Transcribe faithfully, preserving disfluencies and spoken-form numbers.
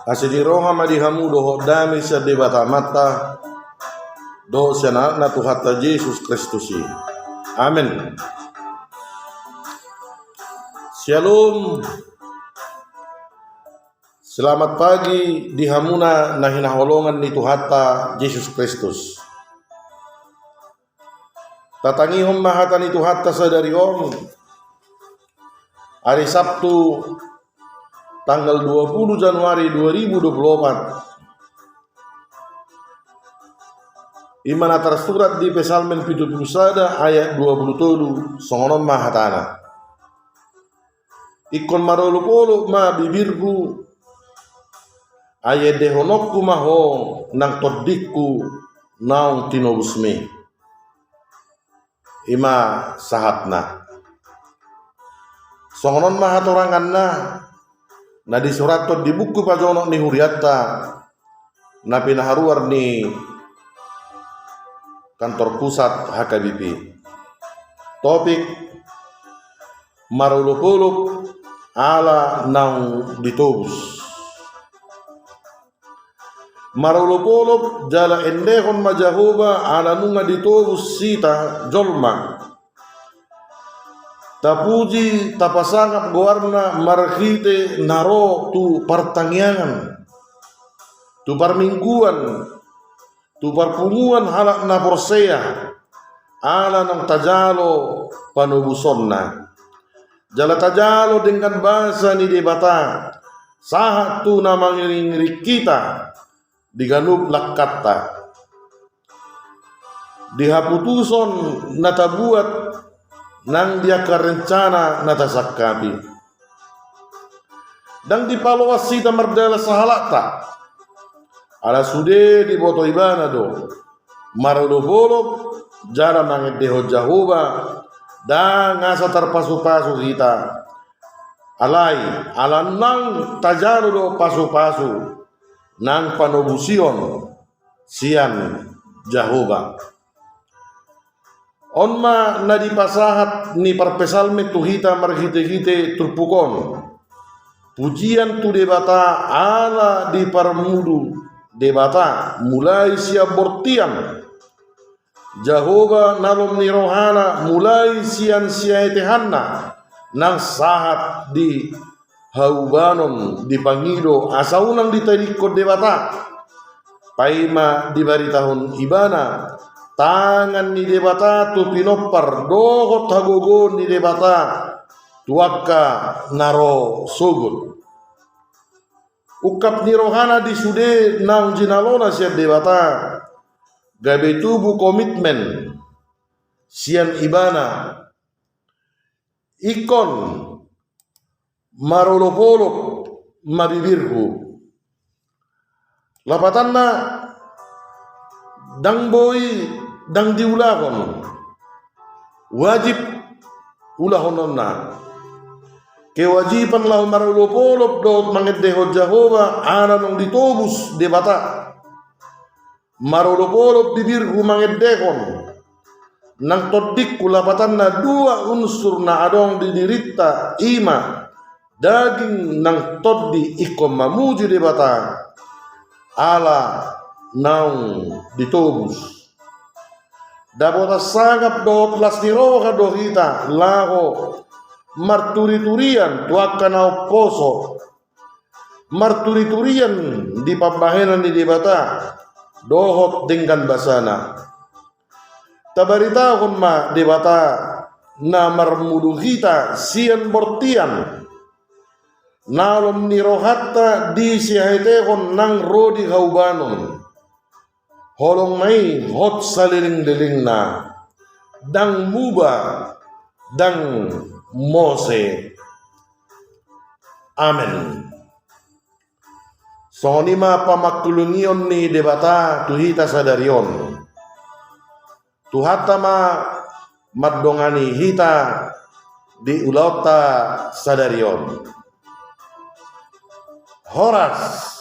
Asi ni roha ma di hamu dohot dame sian Debata Amanta dohot sian Anakna Tuhanta Jesus Kristus i. Amen. Syalom. Selamat pagi di hamuna na hinaholongan ni Tuhanta Jesus Kristus. Tatangihon ma hata ni Tuhanta sadari on, ari Sabtu, tanggal dua puluh Januari dua ribu dua puluh opat. I ma na tarsurat di Psalmen pitu pulu sada ayat dua pulu tolu, songon on ma hatana. Ingkon marolopolop ma bibirhu, ai endehononku ma ho nang tondingku naung tinobusmi. I ma sahatna. Songon on ma hatoranganna na disurathon di buku pajonok ni hurianta na pinaharuar ni kantor pusat H K B P. Topik: Marolopolop ala naung ditobus. Marolopolop jala endehon ma Jahowa ala nunga ditobus hita jolma. Tapuji, tapasangap goarna marhite na ro tu partangiangan, tu parmingguan, tu parpunguan halak na porsea, ala naung tajalo panobusonna. Jala tajalo denggan basa ni Debata sahat tu na mangiringiring hita di ganup langkanta, di haputusan na tabuat nang di angka rencana na tasangkapi. Ndang dipaloas hita mardalan sahalakta, ala sude diboto Ibana do marolopolop jala mangendehon Jahowa, ndang asa tarpasupasu hita. Alai ala naung tajalo do pasupasu nang panobusion sian Jahowa. On ma na dipasahat ni parpsalmen tu hita marhitehite turpuk on. Pujian tu Debata ala diparmudu Debata mulai sian bortian. Jahowa na lom ni rohana mulai sian siahetehanna nang sahat di haubanon dipangido asa unang ditadingkon Debata. Paima dibaritahon Ibana tangan ni Debata tu pinompar dohot hagogoon ni Debata tu angka na ro sogot. Ungkap ni rohana di sude naung jinalona sian Debata, gabe tubu komitmen sian Ibana. Ingkon marolopolop ma bibirhu. Lapatanna, ndang boi, ndang diulahon. Wajib ulahononna. Kewajiban laho marolopolop dohot mangendehon Jahowa ala naung ditobus Debata. Marolopolop bibirhu mangendehon nang tondingku, lapatanna dua unsur na adong di dirinta, i ma daging nang tondi ingkon mamuji Debata ala naung ditobus. Dapotan sangap dohot las ni roha do hita laho marturiturian tu angka na umposo, marturiturian di pambahenan ni Debata dohot denggan basana. Tabaritahon ma Debata na marmudu hita sian bortian, na lom ni rohanta di siahetehon nang ro di haubanon. Holong na i hot saleleng-lelengna, ndang muba, ndang mose. Amen. Songon i ma pamangkulungion ni Debata tu hita sadari on. Tuhanta ma mandongani hita di ulaonta sadari on. Horas.